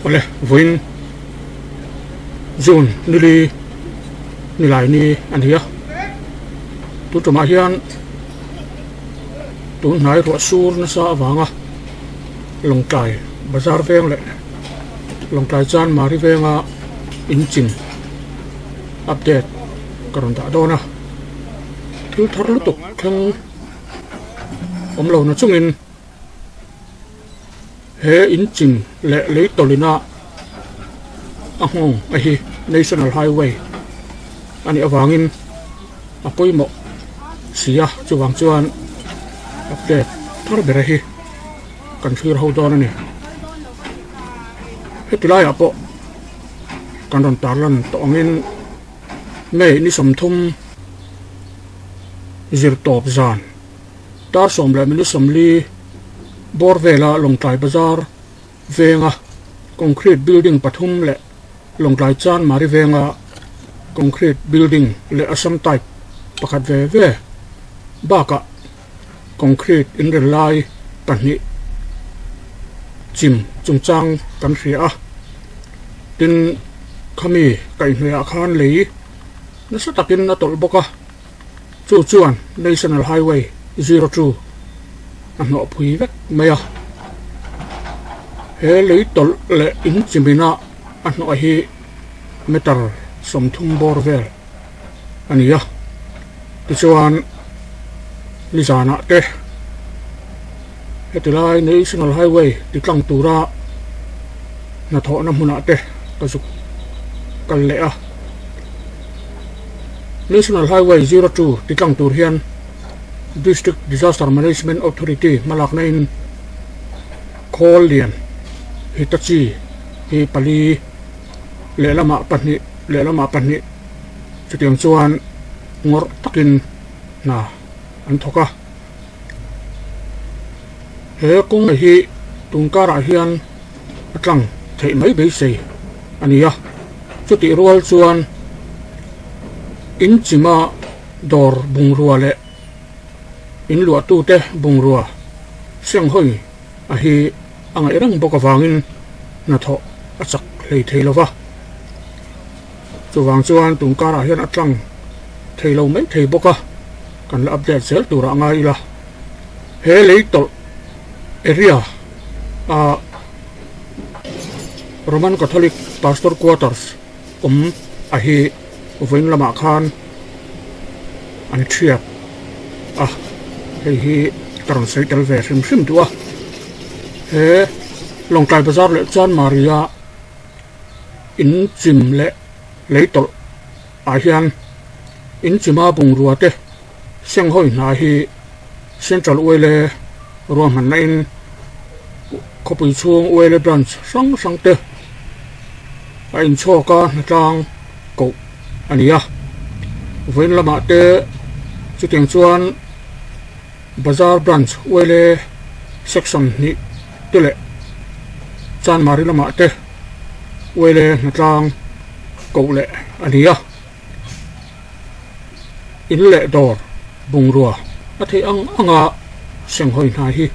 Awle, vawiin June nili nilai ni a ni a, tun tumah hian tun hnai ruah sur nasa avanga Lawngtlai bazar veng leh Lawngtlai Chanmari venga inchin update ka rawn dah dawn a, thil thar lutuk thleng awm lo na chungin. He inchim leh lei tawlina a nghawng a hi National Highway a nih avangin a pawimawh si a, chuvang chuan update thar ber a hi kan thlir ho dawn a ni. Heti laiah pawh kan rawn tarlan tawh angin May ni 30 zirtawp zan. Dar 10 minute 40 bawr vela Lawngtlai Bazar venga concrete building pathum leh Lawngtlai Chanmari venga concrete building leh Assam type pakhat ve ve bakah concrete inrel lai pahnih chim chungchang kan hria a. Tin, khami kaihhnawihah khan lei nasa takin a tawlh bawk a. Chu chuan National Highway 02 a hnawh phui vek mai a. He lei tawlh leh in chimina a hnawh hi meter 30 bawr vel a ni a. Tichuan nizanah te heti lai National Highway ti tlang tura hnathawhna hmunah te ka zuk kal leh a. National Highway 02 ti tlang tur hian District Disaster Management Authority hmalakna in khawl lian Hitachi hi pali lehlamah pahnih lehlamah pahnih chutiang chuan ngawrh takin hna an thawk a. He kawng hi tun karah hian a tlang theih mai beisei a ni a, chutih rual chuan in chima dawr bungrua leh in luahtute bungrua senghawi a hi a ngaih reng bawk avangin hnathawh a chak hlei thei lo va, chuvang chuan tun karah hian a tlang thei lo mai thei bawk a, kan la update zel turah ngai ila he lei tawlh area a Roman Catholic Pastor Quarters awm a hi vawiin lamah khan an thiat a, hei hi ka rawn sawi tel ve hrim hrim duh a, he Lawngtlai Bazar leh Chanmari-a in chim leh lei tawlh ah hian in chima bungrua te senghawi hna hi Central Uaile ruahmanna in khawpui chhung Uaile branch hrang hrang te a inchhawk a hnatlang koh a ni a, vawiin lamah te chutiang chuan Bazar branch Uaile section hnih te leh Chanmari lamah te Uaile hnatlang koh leh a ni a. In leh dawr bungrua a theih ang anga senghawi hna hi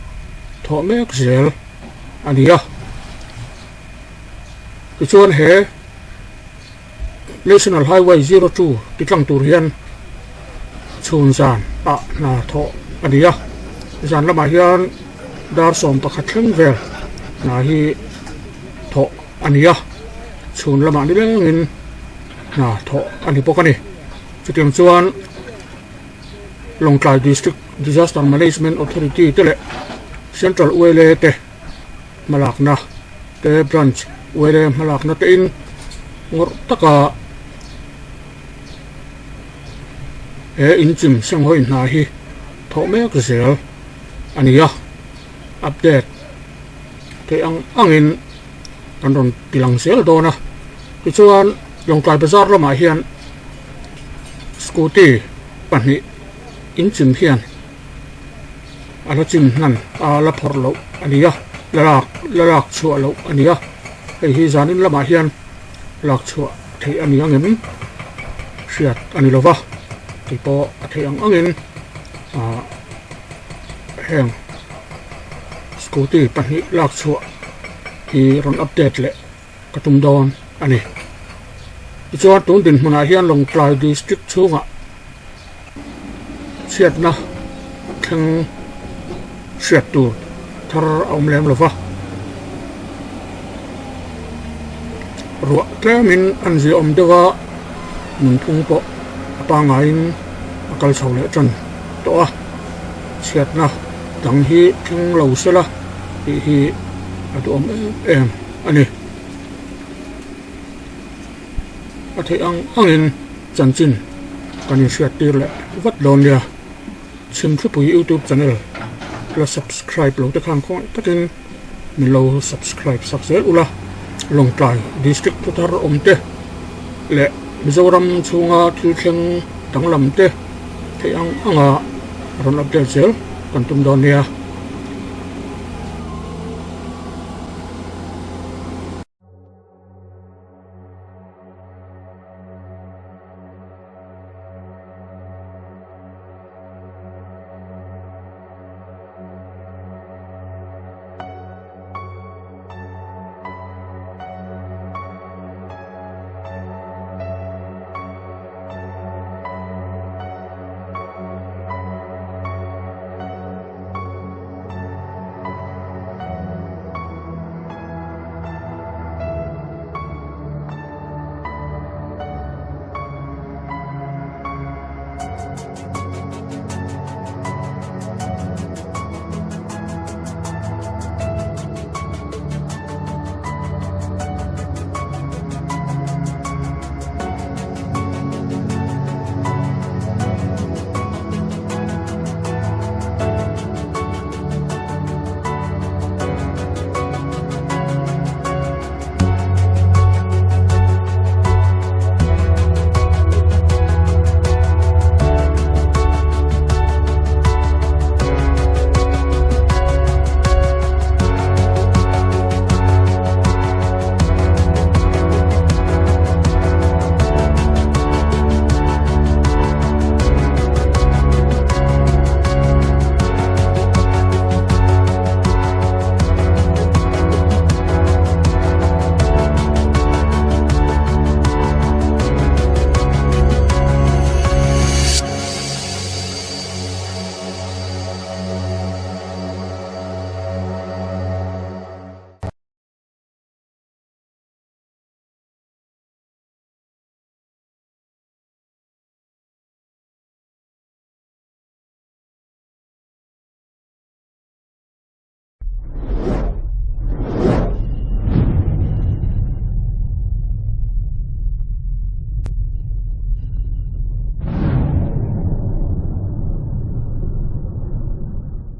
thawh mek zel a ni a. Tichuan he National Highway 02 ti tlang tur hian chhun zan ah hna thawh a ni a. Zan lamah hian dar 11 thleng vel hna hi thawh a ni a. Chhun lamah ni lengin hna thawh a ni bawk a ni. Chutiang chuan Lawngtlai District Disaster Management Authority te leh Central ULA te hmalakna te Branch ULA hmalakna te in ngawrh taka he inchim senghawi hna hi thawh mek zel a ni a. Update theih ang angin kan rawn ti lang zel dawn a. Tichuan Lawngtlai Bazar lamah hian scooty pahnih inchim hian a la chim hnan a la phawrh loh a ni a, la lak la lak chhuah loh a ni a, hei hi zanin lamah hian lak chhuah theih a ni ang em hriat a ni lova tih pawh a theih ang angin ah heng scooty pahnih lak chhuah hi rawn update leh. ka tum dawn a ni. Tichuan tun dinhmunah hian Lawngtlai District chhungah chhiatna thleng hriat tur thar a awm lem lo va, ruah tlemin an ziaawm deuh a, nunphung pawh a pangaiin a kal chho leh tan tawh a, chhiatna dang hi thleng lo sela tih hi a duhawm em em a ni. A theih ang angin chanchin kan inhriat tir leh vat dawn nia. Chhimthlipui youtube channel la subscribe lo te khan khawngaih takin min lo subscribe sak zel ula. Lawngtlai district thuthar awm te leh Mizoram chhunga thil thleng danglam te theih ang anga rawn update zel kan tum dawn nia.